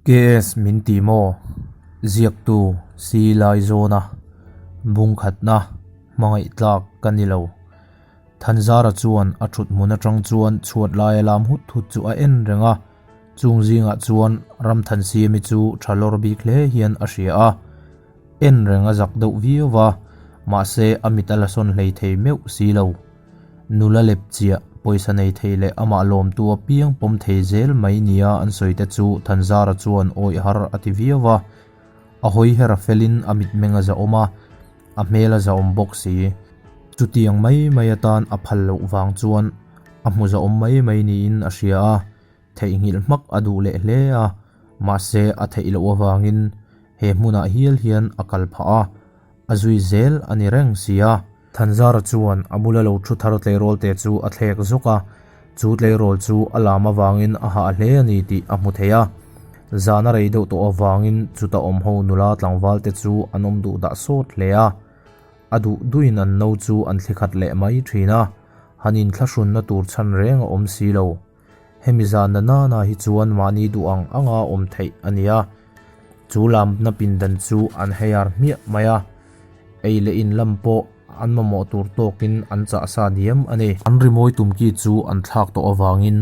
KS min ti maw? Ziaktu si lai zawna bung khatna hmangaih tlak ka ni lo. Thanzara chuan a thut hmun atang chuan chhuat laia lam hut hut chu a en reng a, chung zingah chuan Ramthansiami chu tha lawr bik hle hian a hria a. En reng a zak deuh viau va, mahse a mit a la sawn hlei thei meuh si lo. Nula lep chiah, pawisa nei thei leh amah lawmtu apiang pawm thei zel mai nia an sawi te chu Thanzara chuan awih har a ti viau va. A hawi her a felin a mitmeng a zahawm a, a hmel a zahawm bawk si. Chutiang mai mai atan a phal loh vang chuan a hmu zahawm mai mai niin a hria a. Theihnghilh hmak a duh leh hle a, mahse a theih loh avangin he hmunah hial hian a kal phah a, a zui zel a ni reng si a. Thanzara chuan a bula lo thu thar tleirawl te chu a thlek zawk a, chu tleirawl chu a lam avangin a hah hle a ni tih a hmu thei a. Zan a rei deuh tawh avangin chuta awm ho nula tlangval te chu an awm duh dah sawt hle a, a duh duhin an no chu an thli khat leh mai thin a, han inthlahrunna tur chhan reng a awm si lo. Hemi zan na nana hi chuan mahni duh ang anga awm theih a ni a, chu lamna pindan chu an heiar hmiah mai a, ei leh in lam pawh an mamawh tur tawkin an chah sa diam a ni. An rimawi tum ki chu an thlak tawh avangin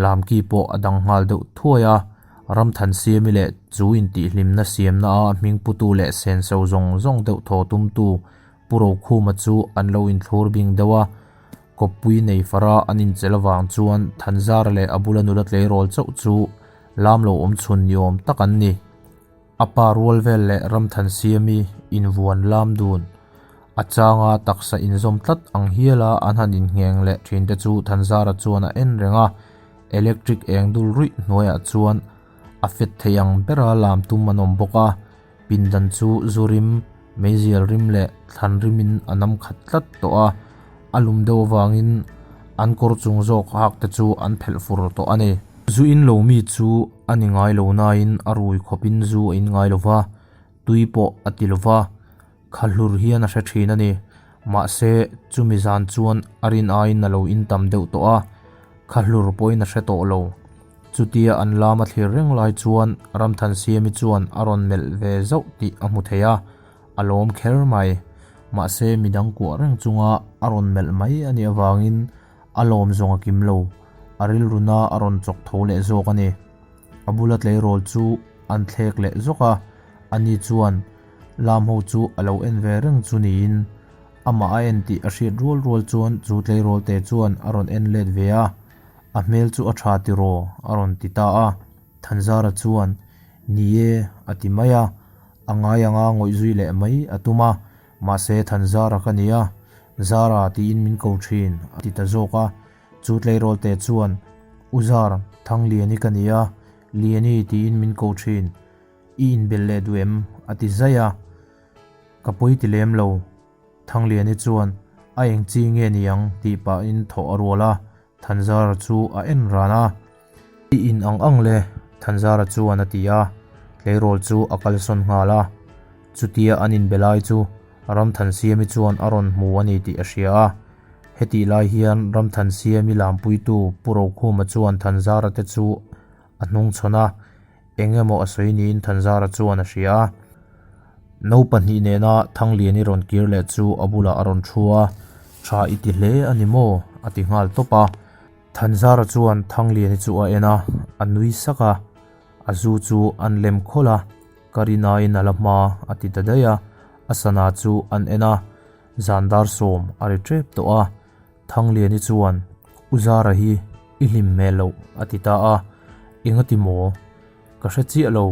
lam ki pawh a dang nghal deuh thuai a, Ramthansiami leh chu intihhlimna siamna a hmingputu leh senso zawng zawng deuh thaw tumtu Pu Rokhuma chu an lo inthlur bing deuh a. Kawppui nei fara an inchelh avang chuan Thanzara leh a bula nula tleirawl chauh chu lam lo awm chhun ni awm tak an ni. A pa rual vel leh Ramthansiami invuan lam dun a changa taksa inzawm tlat ang hiala an han inngheng leh thinte chu Thanzara chuan a en reng a, electric eng dul ruih hnuaiah chuan a fet thei ang bera lam tum an awm bawk a, Pindan chu zu rim, meizial rim leh thlan rimin a nam khat tlat tawh a, a lum deuh avangin an kawr chung zawk hak te chu an phelh fur tawh a ni. Zu in lo mi chu a ni ngai lo nain a rui khawpin zu a in ngai lo va, tui pawh a ti lo va, kha hlur hian a hre thin a ni. Mahse, chumi zan chuan a rin aiin a lo in tam deuh tawh a, kha hlur pawhin a hre tawh lo. Chutia an lam a thlir reng lai chuan Ramthansiami chuan a rawn melh ve zauh tih a hmu thei a, a lawm kher mai. Mahse midang kuah reng chunga a rawn melh mai a nih avangin a lawm zawng a kim lo, a rilruna a rawn chawk tho leh zawk a ni. A bula tleirawl chu an thlek leh zawk a, ani chuan lam ho chu a lo en ve reng chu niin amah a en tih a hriat rual rual chuan chu tleirawl te chuan a rawn en let ve a. A hmel chu a tha tiraw? a rawn ti ta a. Thanzara chuan, Ni e, a ti mai a. A ngai anga ngawih zui leh mai a tum a. Mahse, Thanzara ka nia, Zara tiin min ko thin, a ti ta zawk a. Chu tleirawlte chuan, U Zar, Thangliani ka nia, Liani tiin min ko thin. I inbelh leh duh em? a ti zaih a. Ka pawi ti lem lo. Thangliani chuan, A eng chi nge ni ang? tih pahin thawh a rual a, Thanzara chu a en ran a. I in ang ang le, Thanzara chuan a ti a, tleirawl chu a kalsawn nghal a. Chutia an inbe lai chu Ramthansiami chuan a rawn hmu a ni tih a hria a. Hetih lai hian Ramthansiami lampuitu Pu Rokhuma chuan Thanzara te chu a hnungchhawn a, Eng emaw a sawi niin Thanzara chuan a hria a. Naupahnih nena Thangliani rawn kir leh chu a bulah a rawn thu a, Tha i ti hle a ni maw? a ti nghal tawp a. Thanzara chuan Thangliani chu a en a, a nui sak a. A zu chu an lem khawlh a, Ka rinaiin a la hma a ti ta daih a. A sana chu an en a, zan dar sawm a ri tep tawh a. Thangliani chuan, U Zara hi i hlim hmel loh a ti ta a, Engati maw? Ka hre chiah lo,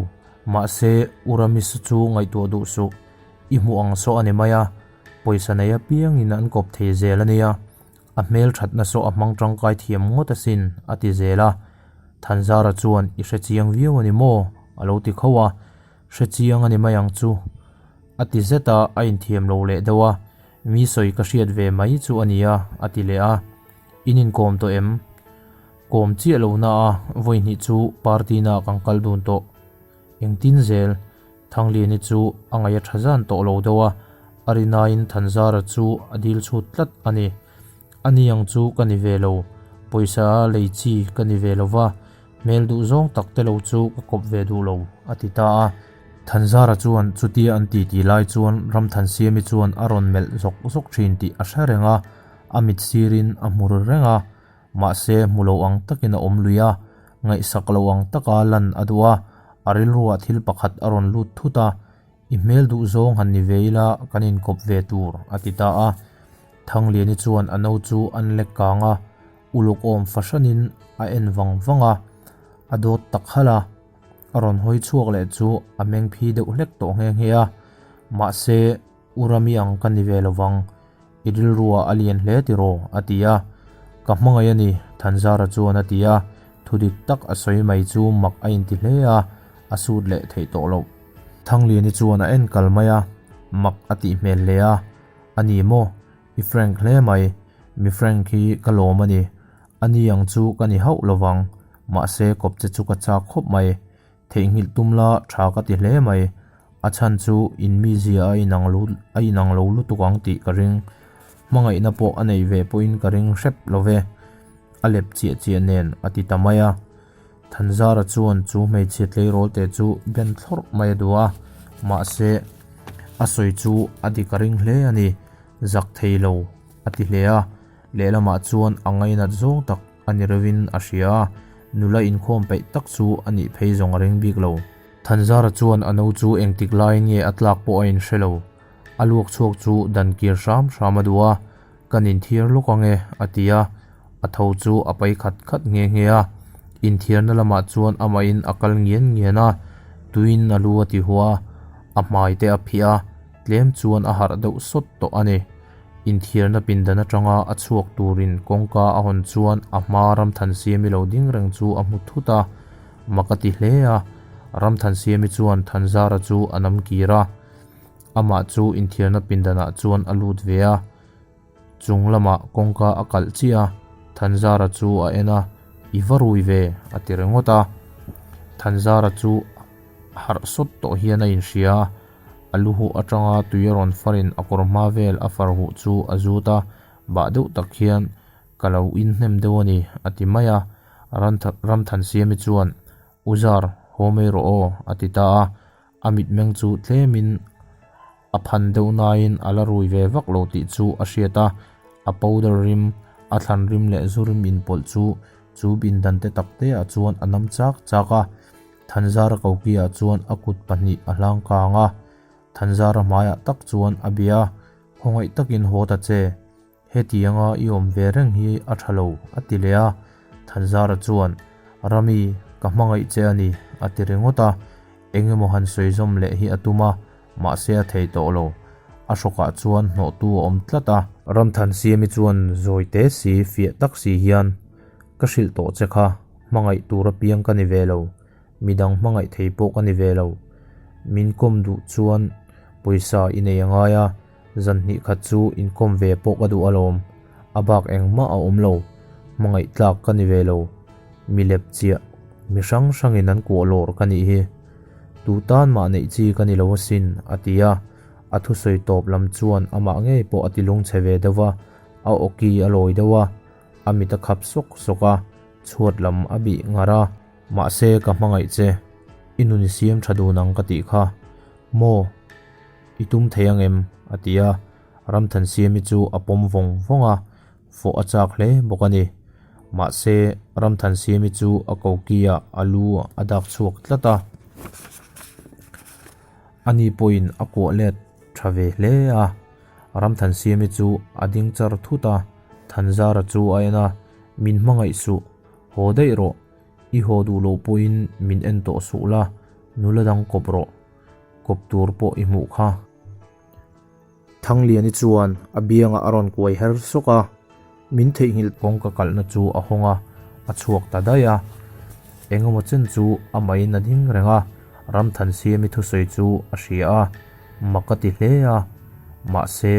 mahse U Ramisu chu ngaihtuah duh suh, i hmuh ang saw a ni mai a, pawisa nei apiangin an kawp thei zel a nia, a hmel thatna saw a hmang tangkai thiam ngawt asin a ti zel a. Thanzara chuan, I hre chiang viau a ni maw? a lo ti khauh a, Hre chiang a ni mai ang chu a ti zet a, a inthiam lo leh deuh a. Mi sawi ka hriat ve mai chu a nia, a ti leh a. In inkawm tawh em? Kawm chiah lo na a, vawi hnih chu party na kan kal dun tawh. Engtin zel? Thangliani chu a ngaih a tha zan tawh lo deuh a, a rinaiin Thanzara chu a dil chhut tlat a ni. A ni ang chu ka ni ve lo, pawisa lei chi ka ni ve lo va. Hmel duh zawng tak te lo chu ka kawp ve duh lo, a ti ta a. Thanzara chuan chutia an titi lai chuan Ramthansiami chuan a rawn melh zawk zawk thin tih a hre reng a, a mit sirin a hmu ru reng a. Mahse hmu lo ang takin a awm lui a, ngaihsak lo ang taka lan a duh a, a rilruah thil pakhat a rawn lut thut a, I hmel duh zawng han ni ve ila kan inkawp ve tur, a ti ta a. Thangliani chuan a no chu an lek kang a, uluk awm fahranin a en vang vang a, a dawt tak halh a. A rawn hawi chhuak leh chu a meng phi deuh hlek tawh nghe nghe a, mahse U Rami ang ka ni ve lovang, i rilruah a lian hle tiraw? a ti a. Ka hmangaih a ni, Thanzara chuan a ti a, thu dik tak a sawi mai chu mak a inti hle a, a sut leh theih tawh loh. Thangliani chuan a en kal mai a, mak a tih hmel hle a, A ni maw? I frank hle mai, mi frank hi ka lawm a ni. A ni ang chu ka ni hauh lovang, mahse kawp che chu ka chak khawp mai. Theihnghilh tum la tha ka ti hle mai, a chhan chu in mizia a inang lo a inang lo lutuk ang tih ka ring. Hmangaihna pawh a nei ve pawhin ka ring hrep lo ve, a lep chiah chiah nen a ti ta mai a. Thanzara chuan chu hmeichhia tleirawl te chu ben thlawrh mai a duh a, mahse a sawi chu a dik a ring hle a ni, zak thei lo a ti hle a, lehlamah chuan a ngainat zawng tak a ni reuhin a hria a, nula inkhawm peih tak chu a nih phei zawng a ring bik lo. Thanzara chuan a no chu engtik laiin nge a tlak pawh a inhre lo, a luak chhuak chu dan kir hram hram a duh a, Kan inthiar lawk ang e, a ti a, a tho chu a pai khat khat nghe nghe a. Inthiarna lamah chuan amahin a kal ngian ngian a, tuin a lu a ti huah a, a hmai te a phih a, tlem chuan a harh deuh sawt tawh a ni. Inthiarna pindan atanga a chhuak turin kawngka a hawn chuan a hma Ramthansiami lo ding reng chu a hmu thut a, mak a ti hle a. Ramthansiami chuan Thanzara chu a nam kir a. Amah chu inthiarna pindanah chuan a lut ve a, chung lamah kawngka a kalh chiah a, Thanzara chu a en a, I va rui ve, a ti ringawt a. Thanzara chu harh sawt tawh hian a inhria a, a lu huh atanga tui a rawn farin a kawr hma vel a far huh chu a zut a, bah deuh tak hian, Ka lo inhnem deuh a ni, a ti mai a. Ramthansiami chuan, U Zar, haw mai rawh aw, a ti ta a. A mitmeng chu tlemin a phan deuh nain a la rui ve vak lo tih chu a hriat a, a powder rim, a thlan rim leh zu rim inpawlh chu chu bindan te tak te ah chuan a nam chak chak a. Thanzara koki ah chuan a kut pahnih a hlang kang a, Thanzara hmaiah tak chuan a bia a, Khawngaih takin haw ta che. Hetianga i awm ve reng hi a tha lo, a ti leh a. Thanzara chuan, Rami, ka hmangaih che a ni, a ti ringawt a. Eng emaw han sawi zawm leh hi a tum a, mahse a thei tawh lo. A hrawkah chuan hnawhtu a awm tlat a. Ramthansiami chuan zawi te si, fiah tak si hian, Ka hrilh tawh che kha, hmangaih tur apiang ka ni ve lo. Midang hmangaih thei pawh ka ni ve lo. Min kawm duh chuan pawisa i nei a ngai a. Zan hnih khat chu inkawm ve pawh ka duh alawm, a bak engmah a awm lo, hmangaih tlak ka ni ve lo, mi lep chiah, mi hrang hrangin an kuah lawr ka nih hi. Tu tan mah neih chi ka ni lo asin, a ti a, a thusawi tawp lam chuan amah ngei pawh a ti lungchhe ve deuh va, a awki a lawi deuh a, a mit a khap sawk sawk a, chhuat lam a bih ngar a. Mahse ka hmangaih che, i nun i siam tha dun ang ka tih kha, maw? I tum thei ang em? a ti a, Ramthansiami chu a pawm vawng vawng a, fawh a chak hle bawk a ni. Mahse, Ramthansiami chu a koki-ah a lu a dak chhuak tlat a, ani pawhin a kuah let tha ve hle a. Ramthansiami chu a ding char thut a, Thanzara chu a en a, Min hmangaih suh, haw daih rawh, i haw duh loh pawhin min en tawh suh la, nula dang kawp rawh. kawp tur pawh i hmuh kha. Thangliani chuan a biangah a rawn kuai her sawk a, min theihnghilh kawngka kalhna chu a hawng a, a chhuak ta daih a. Engemaw chen chu a maiin a ding reng a, Ramthansiami thusawi chu a hria a, mak a ti hle a, mahse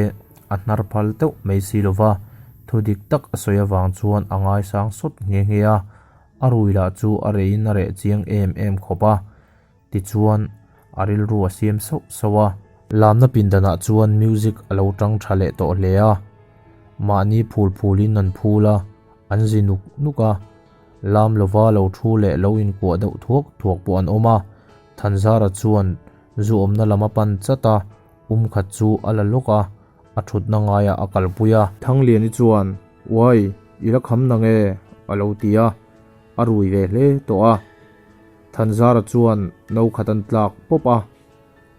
a hnar phal teuh mai si lova, thu dik tak a sawi avang chuan a ngaisang sawt nghe nghe a, a rui lah chu a rehin a reh chiang em em khawp a. Tichuan, a rilru a siam sauh sauh a. Lamna pindanah chuan music a lo tang tha leh tawh hle a. Mahni phul phulin an phul a, an zi nuk nuk a. Lam lova lo thu leh lo inkuah deuh thuak thuak pawh an awm a. Thanzara chuan zu awmna lam a pan chat a, um khat chu a la lawk a, a thutna ngaiah a kalpui a. Thangliani chuan, Uai, i la kham nang e, a lo ti a, a rui ve hle tawh a. Thanzara chuan no khat an tlak pawp a,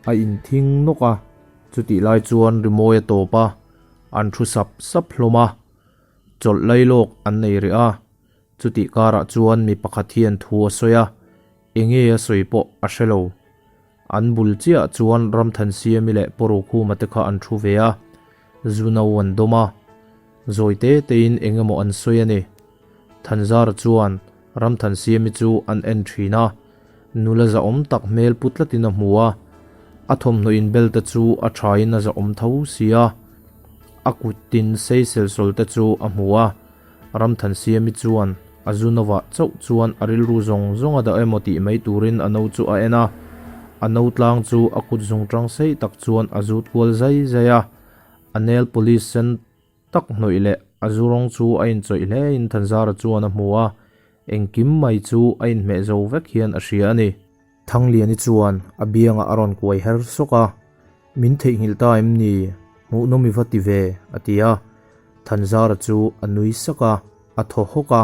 a inthing nawk a, chutih lai chuan rimawi a tawp a, an thu sap sap hlawm a, chawlh lailawk an nei rih a, chutih karah chuan mi pakhat hian thu a sawi a, enge a sawi pawh a hre lo. An bul chiah chuan Ramthansiami leh Pawrukhuma te kha an thu ve a, zu no an dawm a, zawi te tein eng emaw an sawi a ni. Thanzara chuan Ramthansiami chu an en thin a, nula zahawm tak hmel pu tlatin a hmu a, a thawmhnaw inbel te chu a thain a zahawm tho si a, a kut tin sei selsawlh te chu a hmu a, Ramthansiami chuan a zu novah chauh chuan a rilru zawng zawng a dah emaw tih mai turin a no chu a en a, a no tlang chu a kut zungtang sei tak chuan a zut kual zai zai a, a nail polish sen tak hnawih leh a zu rawng chu a inchawih hle in Thanzara chuan a hmu a, engkim mai chu a inhmeh zo vek hian a hria a ni. Thangliani chuan a biangah a rawn kuai her sawk a, Min theihnghilh ta em ni? Hmuhnawm i va ti ve, a ti a. Thanzara chu a nui sak a, a thaw hawk a,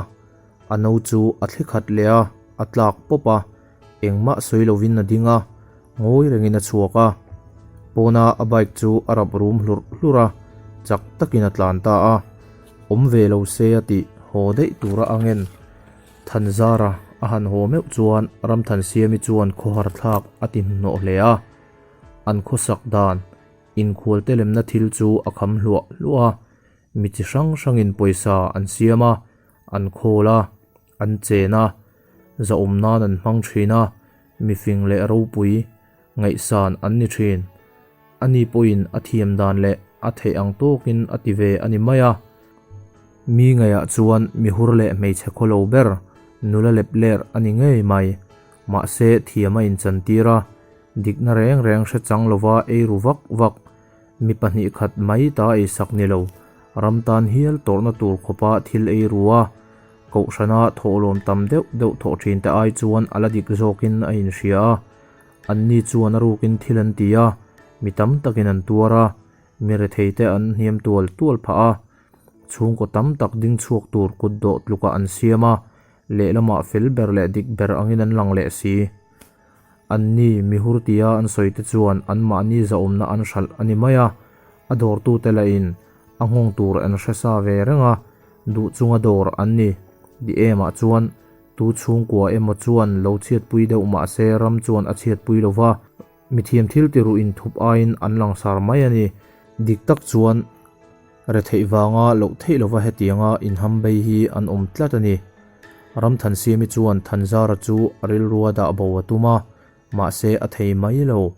a no chu a thli khat leh a, a tlak pawp a, engmah sawi lovin a ding a, ngawi rengin a chhuak a. Pawna a bike chu a rap rum hlurh hlurh a, chak takin a tlan ta a. Awm ve lo se a tih haw daih tura a ngen. Thanzara a han haw meuh chuan Ramthansiami chuan khawhar thlak a ti hnuhnawh hle a. An khawsak dan, inkhualte lemna thil chu a kham hluah hluah a, mi chi hrang hrangin pawisa an siam a, an khawl a, an chen a, zahawm nan an hmang thin a, mifing leh ropui ngaihsan an ni thin. Ani pawhin a thiam dan leh a theih ang tawkin a ti ve a ni mai a. Mi ngaihah chuan mihur leh hmeichhe khawlo ber nula lep ler a ni ngei mai. Mahse thiam a inchantir a, dikna reng reng hre chang lova ei ru vak vak, mi pahnih khat mai ta ei sak ni lo, ram tan hial tawrhna tur khawpa thil ei ru a, kohhrana thawhlawm tam deuh deuh thawh thin te ai chuan a la dik zawkin a inhria a, anni chuan a rukin thil an ti a, mi tam takin an tuar a, mi rethei te an hniam tual tual phah a, chhungkaw tam tak ding chhuak tur kut dawh tlukah an siam a, lehlamah fel ber leh dik ber angin an lang leh si. Anni mihur tia an sawi te chuan anmahni zahawmna an hralh a ni mai a, a dawrtute lahin a nghawng tur an hre sa ve reng a, duh chunga dawr an ni. Di emah chuan tu chhungkua emaw chuan lo chhiatpui deuh mah se ram chuan a chhiatpui lo va, mithiam thil ti ruh inthup aiin an langsar mai a ni. Dik tak chuan Retheih vanga loh theih lova hetianga inhambei hi an awm tlat a ni. Ramthansiami chuan Thanzara chu a rilrua dah bo a tum a, mahse a thei mai lo.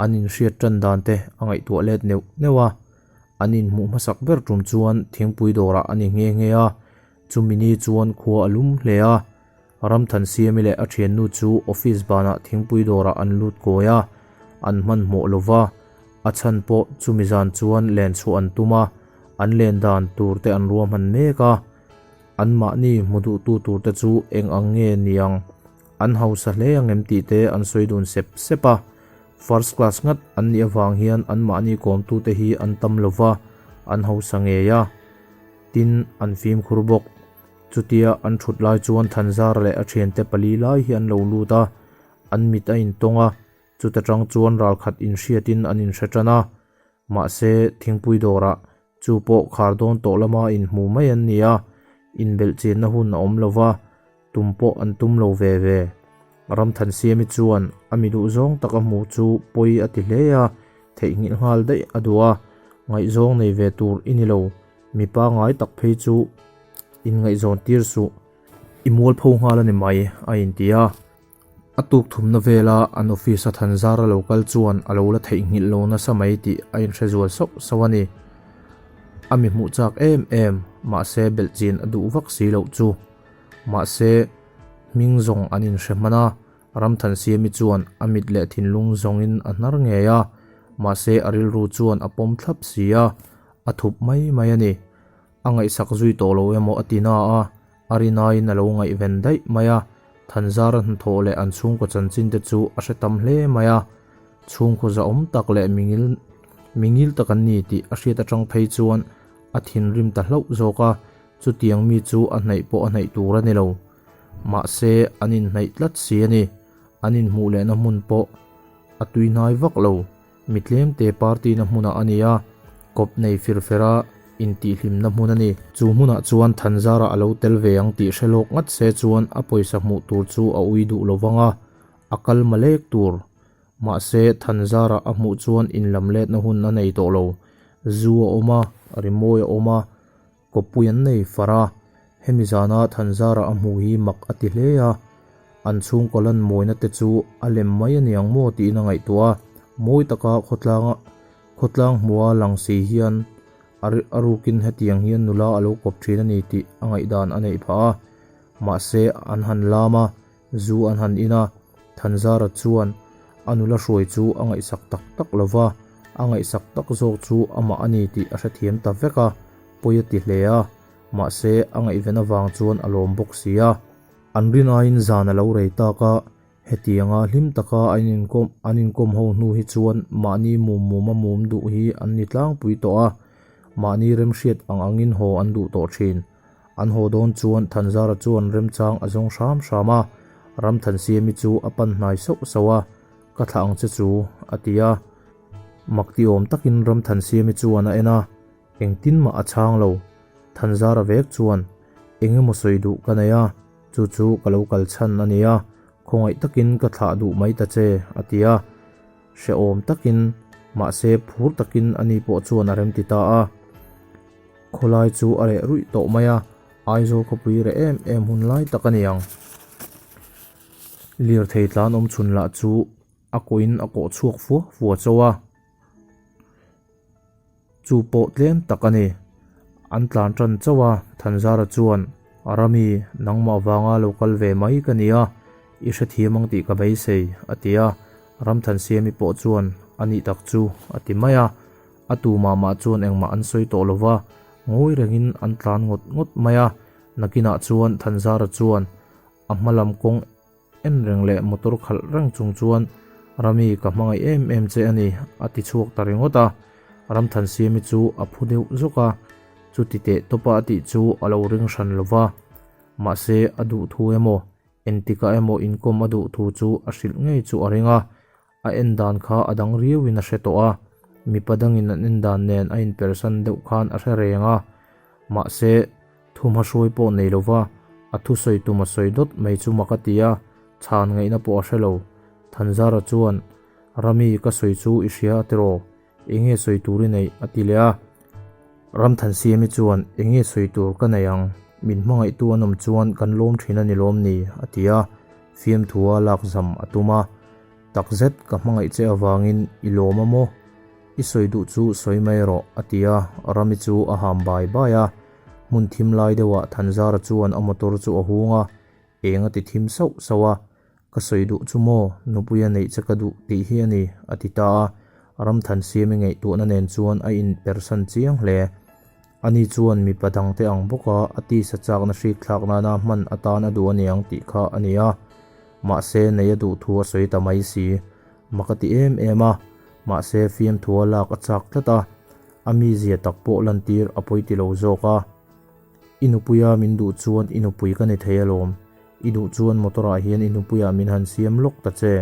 An inhriat tan dan te a ngaihtuah let neuh neuh a. An inhmuh hmasak ber tum chuan thingpui dawrah a ni nghe nghe a, chumi ni chuan khua a lum hle a. Ramthansiami leh a thiannu chu office banah thingpui dawrah an lut kawi a, an hmanhmawh lova. A chhan pawh chumi zan chuan len chhuah an tum a, an len dan tur te an ruahman mek a. Anmahni hmu duhtu tur te chu eng ang nge niang, an hausa hle ang em tih te an sawi dun sep sep a. First class ngat an nih avang hian anmahni kawmtu te hi an tam lo va, an hausa ngei a. Tin, an fimkhur bawk. Chutia an thut lai chuan Thanzara leh a thiante pali lai hi an lo lut a, an mit a intawng a. Chuta tang chuan ralkhat inhriatin an inhre tan a, mahse thingpui dawrah chu pawh khar dawn tawh lama inhmu mai an ni a, inbelhchianna hun a awm lo va, tum pawh an tum lo ve ve. Ramthansiami chuan a mi duhzawng tak a hmuh chu pawi a ti hle a, theihnghilh nghal daih a duh a, ngaihzawng nei ve tur i ni lo, mi pangngai tak phei chu inngaihzawn tir suh, i mualpho nghal a ni mai a inti a. A tuk thumna vela an office a Thanzara lo kal chuan a lo la theihnghilh lo nasa mai tih a inhre zual sauh sauh a ni. A mi hmuh chak em em, mahse belhchin a duh vak si loh chu. Mahse, hming zawng an inhre hman a, Ramthansiami chuan a mit leh thinlung zawngin a hnar ngei a, mahse a rilru chuan a pawm thlap si a, a thup mai mai a ni. A ngaihsak zui tawh lo emaw a ti na a. A rinaiin a lo ngaihven daih mai a, Thanzara hnathawh leh an chhungkaw chanchin te chu a hre tam hle mai a. Chhungkaw zahawm tak leh mingil mingil tak an ni tih a hriat atang phei chuan a thinrim ta hlauh zawk a, chutiang mi chu a hnaih pawh a hnaih tur a ni lo. Mahse, an inhnaih tlat si a ni. An inhmuh lehna hmun pawh a tuihnai vak lo. Mi tlemte party na hmunah a ni a, kawp nei fir fer a intihhlimna hmun a ni. Chu hmunah chuan Thanzara a lo tel ve ang tih hre lawk ngat se chuan a pawisa hmuh tur chu a ui duh lo vang a, a kal malek tur. Mahse, Thanzara a hmuh chuan inlamletna hun a nei tawh lo. Zu a awm a, rimawi a awm a, Kawppui an nei far a, hemi zana Thanzara a hmuh hi mak a ti hle a, an chhungkaw lan mawina te chu a lem mai a niang maw tiin a ngaihtuah a, mawi taka khawtlanga khawtlang hmua lang si hian a a rukin hetiang hian nula a lo kawp thin a ni tih a ngaihdan a neih phah a, mahse an han lam a, zu an han in a, Thanzara chuan a nula hruai chu a ngaihsak tak tak lo va, a ngaihsak tak zawk chu amah a ni tih a hrethiam ta vek a, pawi a ti hle a, mahse a ngaihven avang chuan a lawm bawk si a. An rin aiin zan a lo rei tak a, hetianga hlim taka an inkawm an inkawm ho hnu hi chuan mahni mum mum a mum duh hi an ni tlangpui tawh a, mahni remhriat ang angin haw an duh tawh thin. An haw dawn chuan Thanzara chuan remchang a zawng hram hram a, Ramthansiami chu a pan hnai sauh sauh a, Ka thlah ang che chu, a ti a. Makti awm takin Ramthansiami chuan a en a, engtin mah a chhang lo. Thanzara vek chuan, Eng emaw sawi duh ka nei a, chu chu ka lo kal chhan a nia, khawngaih takin ka thlah duh mai ta che, a ti a. Hrehawm takin, mahse phur takin ani pawh chuan a remti ta a. Khawlai chu a reh ruih tawh mai a, Aizawl khawpui reh em em hun lai tak a ni ang. Lirthei tlan awm chhun lah chu a kawhin a kawh chhuak fua fua chauh a, chu pawh tlem tak a ni. An tlan tan chauh a, Thanzara chuan, Rami, nangmah vanga lo kal ve mai ka ni a, i hrethiam ang tih ka beisei, a ti a. Ramthansiami pawh chuan, A nih tak chu, a ti mai a. A tu mah mah chuan engmah an sawi tawh lo va, ngawi rengin an tlan ngawt ngawt mai a. Nakinah chuan Thanzara chuan a hma lam kawng en reng leh motor khalh reng chung chuan, Rami ka hmangaih em em che a ni, a ti chhuak ta ringawt a. Ramthansiami chu a phu deuh zawk a, chuti teh tawpa a tih chu a lo ring hran lo va. Mahse a duh thu emaw, engtikah emaw inkawm a duh thu chu a hrilh ngei chu a ring a. A en dan kha a dang riauin a hre tawh a, mipa dangin an en dan nen a inpersan deuh khan a hre reng a. Mahse, thu hmahruai pawh nei lova a thusawi tum a sawi dawt mai chu mak a ti a, chhan ngaihna pawh a hre lo. Thanzara chuan, Rami, ka sawi chu i hria a tiraw? Enge sawi tur i neih? a ti leh a. Ramthansiami chuan, Enge sawi tur ka nei ang? Min hmangaihtu an awm chuan kan lawm thin a ni lawm ni? a ti a, fiamthua lak zam a tum a. Takzet ka hmangaih che avangin i lawm a maw? I sawi duh chu sawi mai rawh, a ti a, Rami chu a ham bai bai a. Hmun thim lai deuhah Thanzara chuan a motor chu a hung a, eng a ti thim sauh sauh a. Ka sawi duh chu maw, nupuia neih che ka duh tih hi a ni, a ti ta a. Ramthansiami ngaihtuahna nen chuan a inpersan chiang hle. Ani chuan mipa dangte ang bawka a tisa chakna hrik thlak nana hman atan a duh a niang tih kha a ni a. Mahse, nei a duh thu a sawi ta mai si. Mak a ti em em a, mahse fiamthua lak a chak tlat a, a mizia tak pawh lantir a pawi ti lo zawk a. I nupuia min duh chuan i nupui ka ni thei alawm. I duh chuan motor ah hian i nupuiah min han siam lawk ta che.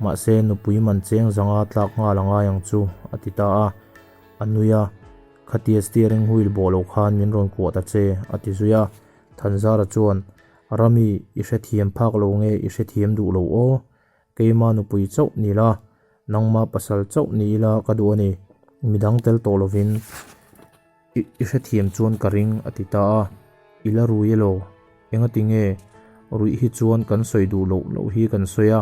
Mahse, nupui man cheng zanga tlak nghal a ngai ang chu, a ti ta a. A nui a, Khatia steering wheel bawh lo khan min rawn kuah ta che, a ti zui a. Thanzara chuan, Rami, i hrethiam phak lo nge i hrethiam duh lo aw? Keima nupui chauh ni la, nangma pasal chauh ni ila ka duh a ni. Midang tel tawh lovin i i hrethiam chuan ka ring, a ti ta a. I la rui elaw? Engati nge? Ruih hi chuan kan sawi duh loh loh hi kan sawi a,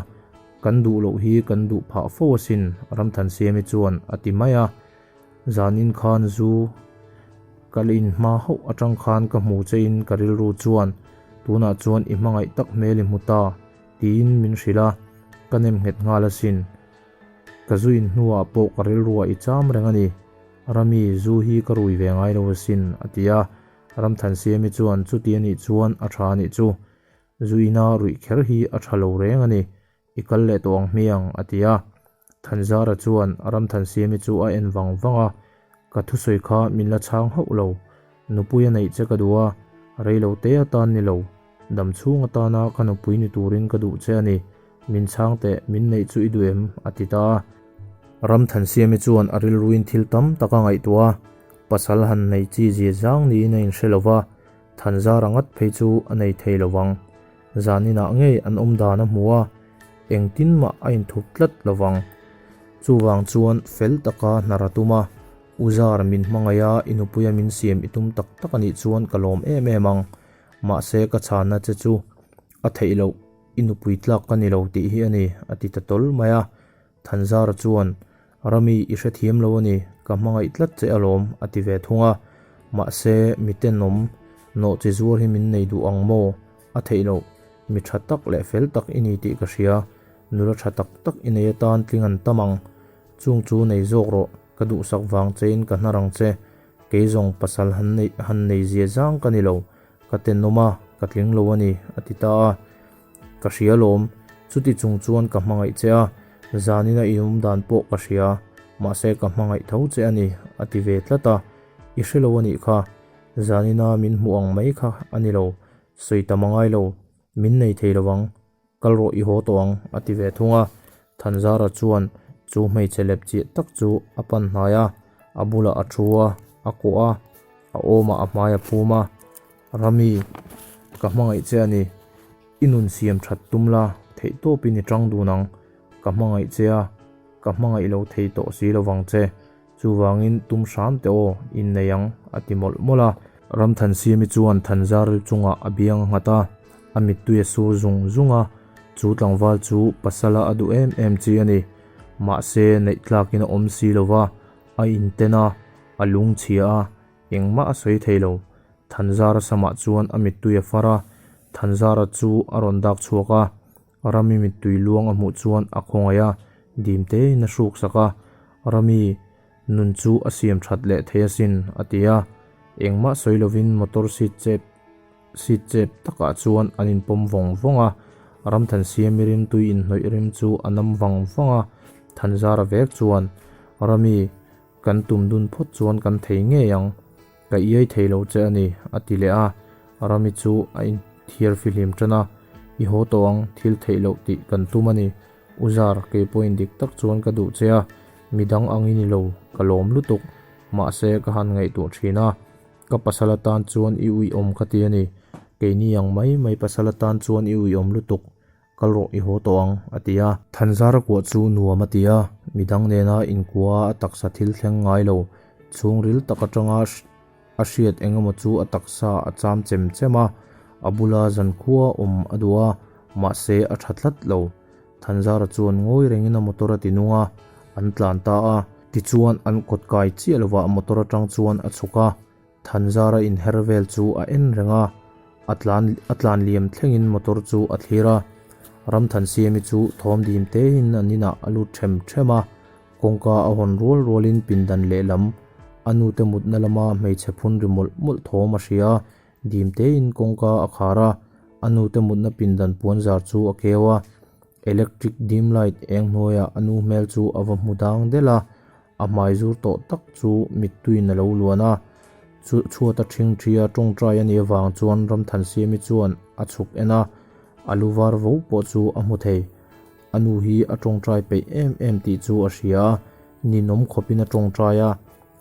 kan duh loh hi kan duh phah fo asin, Ramthansiami chuan a ti mai a. Zanin khan zu ka la inhma hauh atang khan ka hmu che in ka rilru chuan tunah chuan i hmangaih tak hmel i hmu ta tiin min hrilh a, ka nem nghet nghal asin. Ka zu in hnuah pawh ka rilruah i cham reng a ni. Rami, zu hi ka rui ve ngai lo asin, a ti a. Ramthansiami chuan chuti a nih chuan a tha a nih chu. Zu ina ruih kher hi a tha lo reng a ni. I kal leh tawh ang hmiang, a ti a. Thanzara chuan Ramthansiami chu a en vang vang a, Ka thusawi kha min la chhang hauh lo. Nupui a neih che ka duh a, rei lo te atan ni lo. Dam chhung atana ka nupui ni turin ka duh che a ni. Min chhang teh, min neih chu i duh em? a ti ta a. Ramthansiami chuan a rilruin thil tam tak a ngaihtuah a, pasal han nei chi zia zang niin a inhre lo va, Thanzara ngat phei chu a nei thei lo vang. Zaninah ngei an awm dan a hmu a, engtin mah a inthup tlat lo vang. Chuvang chuan fel taka hnar a tum a, U Zar min hmangaih a, i nupuia min siam i tum tak tak a nih chuan ka lawm em em ang. Mahse ka chhanna che chu a theih loh, i nupui tlak ka ni lo tih hi a ni, a ti ta tawl mai a. Thanzara chuan, Rami i hrethiam lo a ni, ka hmangaih tlat che alawm, a ti ve thung a. Mahse, mi tenawm, nawh chi zuar hi min nei duh ang maw? A theih loh, mi tha tak leh fel tak i ni tih ka hria, nula tha tak tak i nei atan tling an tam ang. Chung chu nei zawk rawh, ka duhsak vang chein ka hnar ang che. Kei zawng pasal han neih han nei zia zang ka ni lo, ka tenawm a, ka tling lo a ni, a ti ta a. Ka hria lawm, chuti chung chuan ka hmangaih che a, zanina i awm dan pawh ka hria, mahse ka hmangaih tho che a ni, a ti ve tlat a, i hre lo a nih kha, zanina min hmuh ang mai kha a ni lo, sawi tam a ngai lo, min nei thei lo ang, kal rawh i haw tawh ang, a ti ve thung a, Thanzara chuan chu hmeichhe lep chiah tak chu a pan hnai a, a bulah a thu a, a kawh a, a awmah a hmai a phum a. Rami, ka hmangaih che a ni. I nun siam that tum la, theih tawpin i tang dun ang. Ka hmangaih che a, ka hmangaih lo thei tawh si lo vang che. Chuvangin tum hram teh aw, innei ang, a ti mawlh mawlh a. Ramthansiami chuan Thanzaril chungah a biang a nghat a, a mittui a sur zung zung a. Chu tlangval chu pasala a duh em em chi a ni. Mahse, neih tlakin a awm si lo va, a inten a, a lungchhia a, Engmah a sawi thei lo. Thanzara samah chuan a mittui a far a, Thanzara chu a rawn dak chhuak a. Rami mittui luang a hmuh chuan a khawngaih a, dim tein a hruk sak a. Rami, nun chu a siam that leh thei asin, a ti a. Engmah sawi lovin motor seat chep seat chep takah chuan an inpawm vawng vawng a. Ramthansiami rimtui inhnawih rim chu a nam vang vang a. Thanzara vek chuan, Rami, Kan tum dun phawt chuan kan thei ngei ang, ka iai thei lo che a ni, a ti leh a. Rami chu a inthiar fihlim tan a, I haw tawh ang, thil theih loh tih kan tum a ni. U Zar, kei pawhin dik tak chuan ka duh che a, midang ang i ni lo, ka lawm lutuk. Mahse, ka han ngaihtuah thin a, ka pasal atan chuan i uiawm ka ti a ni. Keini ang mai mai pasal atan chuan i uiawm lutuk. Kal rawh i haw tawh ang, a ti a. Thanzara kuah chu nuam a ti a, midang nena inkua a taksa thil thleng ngai lo, chhungril tak atanga a hriat eng emaw chu a taksa a cham chem chem a, a bula zankhua awm a duh a, mahse a tha tlat lo. Thanzara chuan ngawi rengin a motor a ti nung a, an tlan ta a. Tichuan an kawt kai chiah lovah motor atang chuan a chhuk a, Thanzara inher vel chu a en reng a, a tlan a tlan liam thlengin motor chu a thlir a. Ramthansiami chu thawm dim tein an inah a lut them them a, kawngka a hawn rual rualin pindan lehlam a nute mutna lama hmeichhe phun ri mawlh mawlh thawm a hria a, dim tein kawngka a khar a, a nute mutna pindan puanzar chu a keu a, electric dim light eng hnuaiah a nu hmel chu a va hmu dang delh a. A hmai zur tawh tak chu mittuiin a lo luan a, chu chhuata ṭhingṭhia ṭawngṭai a nih avang chuan Ramthansiami chuan a chhuk en a, a lu var vo pawh chu a hmu thei. A nu hi a ṭawngṭai peih em em tih chu a hria a, ninawm khawpin a ṭawngṭai a,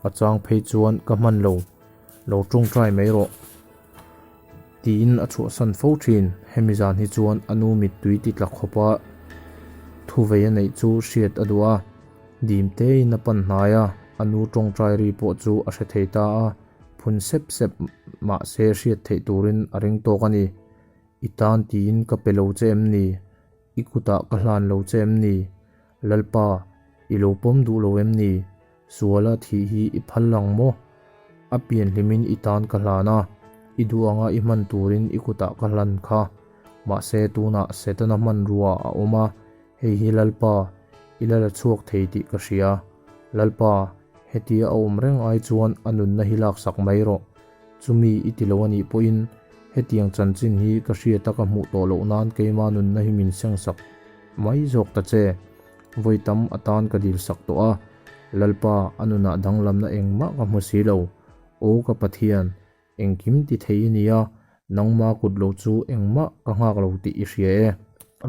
a chang phei chuan ka hman lo, lo ṭawngṭai mai rawh. Tiin a chhuahsan fo thin. Hemi zan hi chuan a nu mittui ti tla khawpa thuvei a neih chu hriat a duh a. Dim tein a pan hnai a, a nu tawngtai ri pawh chu a hre thei ta a, phun sep sep mahse hriat theih turin a ring tawk a ni. I tan tiin ka pe lo che em ni? I kutah ka hlan lo che em ni? Lalpa, i lo pawm duh lo em ni? Suala thih hi i phal lang maw? A pian hlimin i tan ka hlan a, i duh anga i hman turin i kutah ka hlan kha. Mahse tunah Setana hmanrua a awm a, hei hi Lalpa, i la la chhuak thei tih ka hria. Lalpa, hetia a awm reng ai chuan a nunna hi laksak mai rawh. Chumi i ti lo a nih pawhin hetiang chanchin hi ka hriat a ka hmuh tawh loh nan keima nunna hi min sengsak mai zawk ta che. Vawi tam atan ka dilsak tawh a, Lalpa a nunah danglamna engmah ka hmu si lo. Aw ka Pathian, Engkim ti thei i nia, nangma kut lo chu engmah ka nghak lo tih i hria e.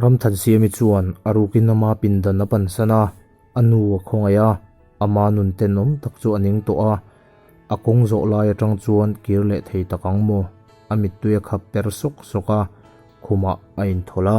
Ramthansiami chuan a rukin ama pindan a pansan a, a nu a khawngaih a, ama nun tenawm tak chu a ning tawh a, a kawng zawh lai atang chuan kir leh thei tak ang maw? A mittui a khap per sawk sawk a, khumah a inthawlh a.